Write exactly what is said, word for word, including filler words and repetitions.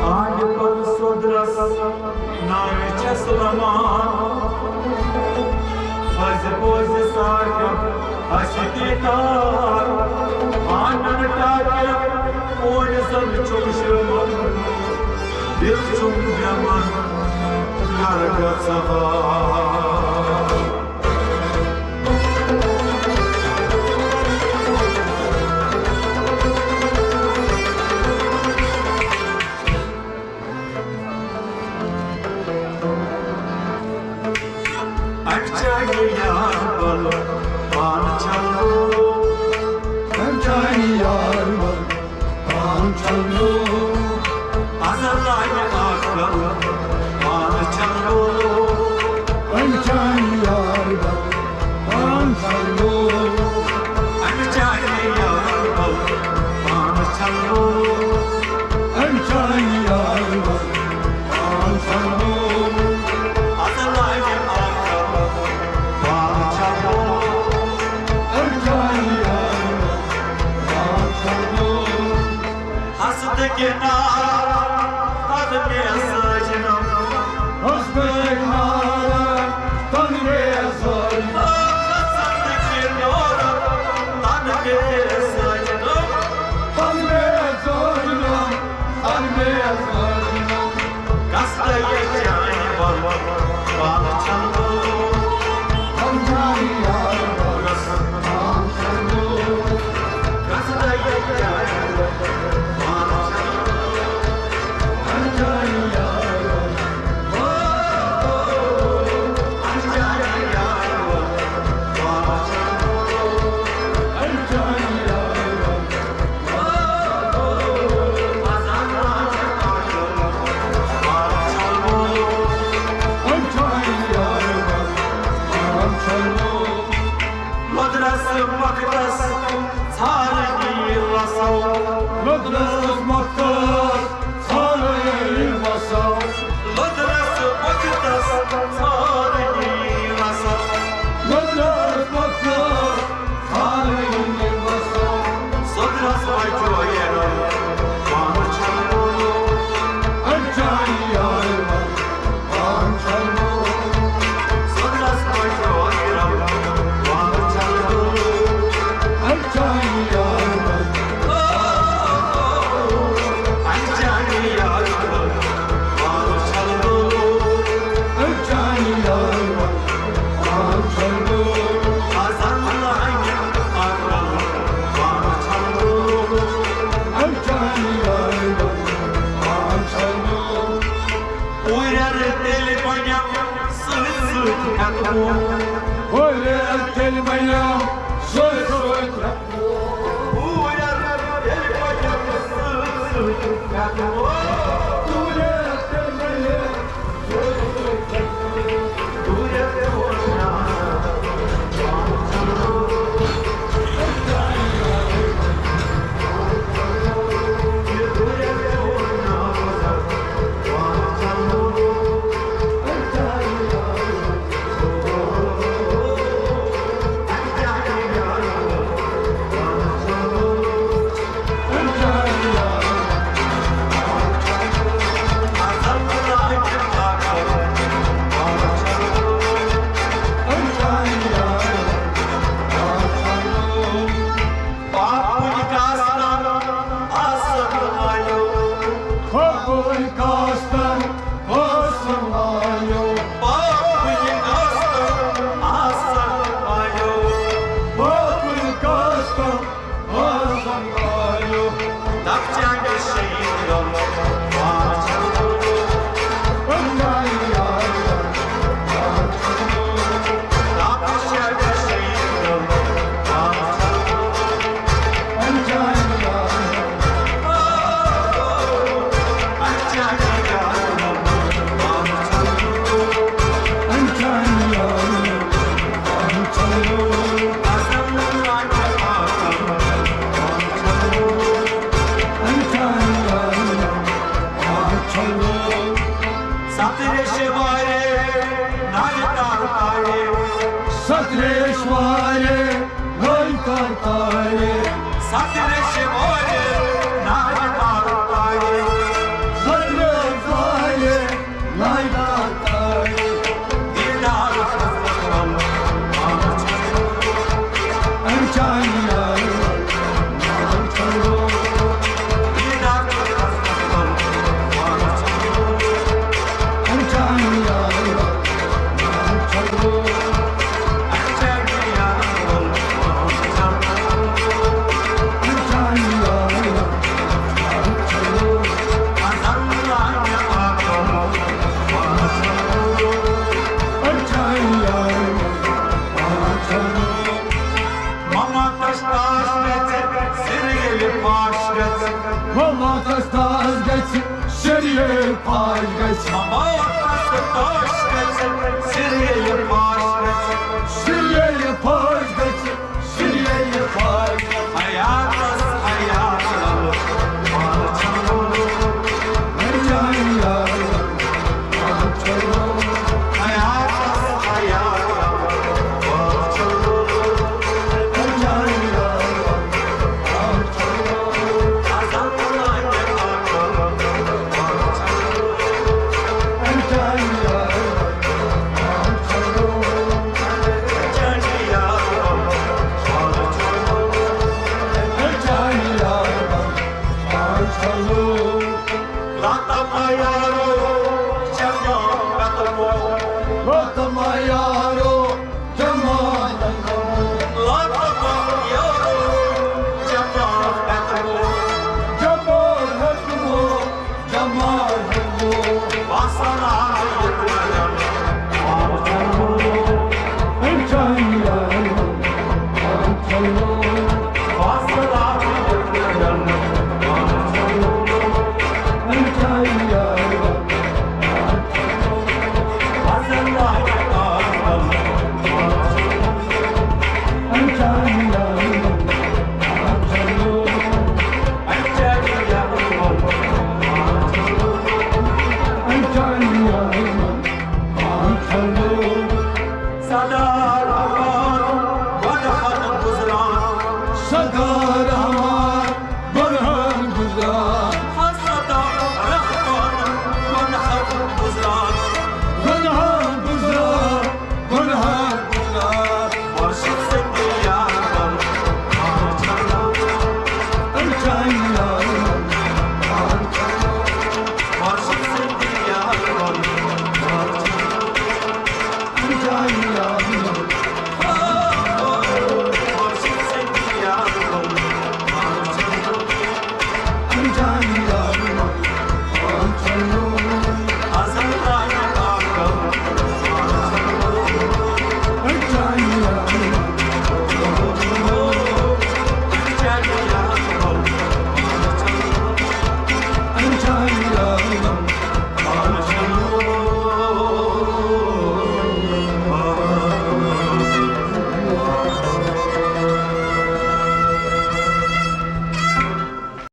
آنڈِ پل سوٚدرس ناوِ چھَس لمان۔ پزِ بوزِ صاحب اَسہِ دیٖدار۔ آنڈن ٹاکہِ اوٗرۍ زن چھُم شرٛومُت، دِل چھُم بیمار، گرٕ گژھٕ ہار۔ اَمہِ چانہِ یار بل پان چھلو۔ اَمہِ چانہِ یار بل پان چھلو۔ ازل آیہِ عقل پان چھلو۔ اَمہِ چانہِ یار بل پان چھلو۔ اَمہِ چانہِ یار بل پان چھلو۔ اَمہِ چانہِ یار بل پان چھلو۔ ازل آیہِ عقل پان چھلو۔ اَمہِ چانہِ یار بل پان چھلو۔ حسد کنار تن مے سجنم۔ حسد کنار تن مے سجنم۔ حسد کنار تن مے سجنم۔ تن مے سجنم، تن مے سجنم۔ گژھتہٕ یہِ چانہِ بل پان چھلو۔ ہم جانہِ یار بل پان چھلو۔ گژھتہٕ یہِ چانہِ بل پان چھلو۔ ہم جانہِ یار بل، ہم جانہِ یار بل پان چھلو۔ ہم جانہِ یار بل لۄدرس مۄختس ژھارنی وسو۔ لۄدرس مۄختس ژھارنی وسو۔ لۄدرس مۄختس ژھارنی وسو۔ لۄدرس مۄختس سۄدرس بچویرو، پانہٕ چھلو۔ اَمہِ چانہِ یارِ منٛز پانہٕ چھلو۔ سۄدرس بچویرو، پانہٕ چھلو۔ اَمہِ چانہِ یارِ منٛز، اَمہِ چانہِ یارِ منٛز پانہٕ چھلو۔ اَمہِ چانہِ یارِ منٛز پانہٕ چھلو۔ مماتس تاش گژھِ، سِر ییٚلہِ پاش گژھِ، سِر ییٚلہِ پاش گژھِ، سِر ییٚلہِ پاش گژھِ۔ حیاتس حیات رلُن، پل چھلُن۔ حیاتس حیات رلُن، پل چھلُن۔